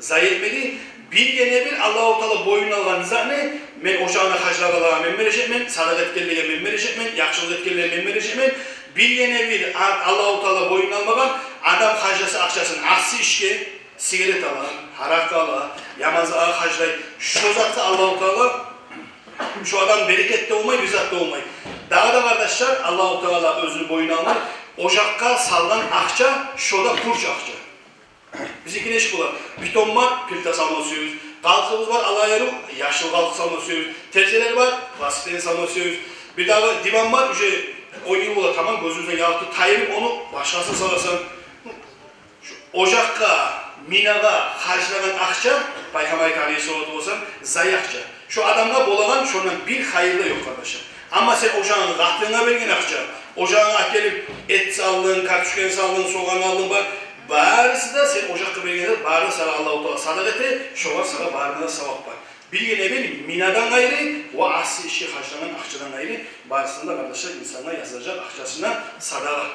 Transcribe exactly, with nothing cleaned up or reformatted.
зай этмеди. Биргине-бир Аллагьу Таала бойнуна алгъан затны: «Мен ожагъына гьажлагъа мен бережекмен, садагъа этгенлеге мен бережекмен, яхшылыкъ этгенлеге мен бережекмен». Биргине-бир а-, Аллагьу Таала бойнуна алмагъан: адам харжласа акъчасын асси ишге, сигарет ала, гьаракъы ала, яман затгъа харжлай, шо затгъа Аллагьу Таала, шо адам берекет де болмай, бир зат да болмай. Дагъы да, къардашлар, Аллагьу Таала оьзюню бойнуна алмай ожакъгъа салгъан акъча, шо да пуч акъча. Бизинки нечик бола? Бетон бар, плита салма сюебиз. Къалкъыбыз бар, алай яру яшыл къалкъы салма сюебиз. Терезелер бар, пластиктен салма сюебиз. Бирдагъы диван бар, уже он йыл бола, тамам, гёзюбюзден ярыкъды, тайып, ону башгъасын саласан. Шу ожакъгъа, минагъа харжлагъан акъча, Пайхаммар айта, алейгьиссалату вассалам, зай акъча. Шо адамгъа болагъан шондан бир хайыр да ёкъ, къардашлар. Амма сен ожагъынгны къатынына берген акъча, ожагъынга алып гелип эт салдынг, картошка салдынг, согъан алдынг, бар, барысы да сен ожакъгъа берген зат, барын да сагъа Аллагьу Таала садагъа эте, шогъар сагъа барына да савап бар. Биргине-бир минадан къайры ва асси ишге харжлагъан акъчадан къайры, барысына да, къардашлар, инсангъа язылажакъ акъчасына садагъа.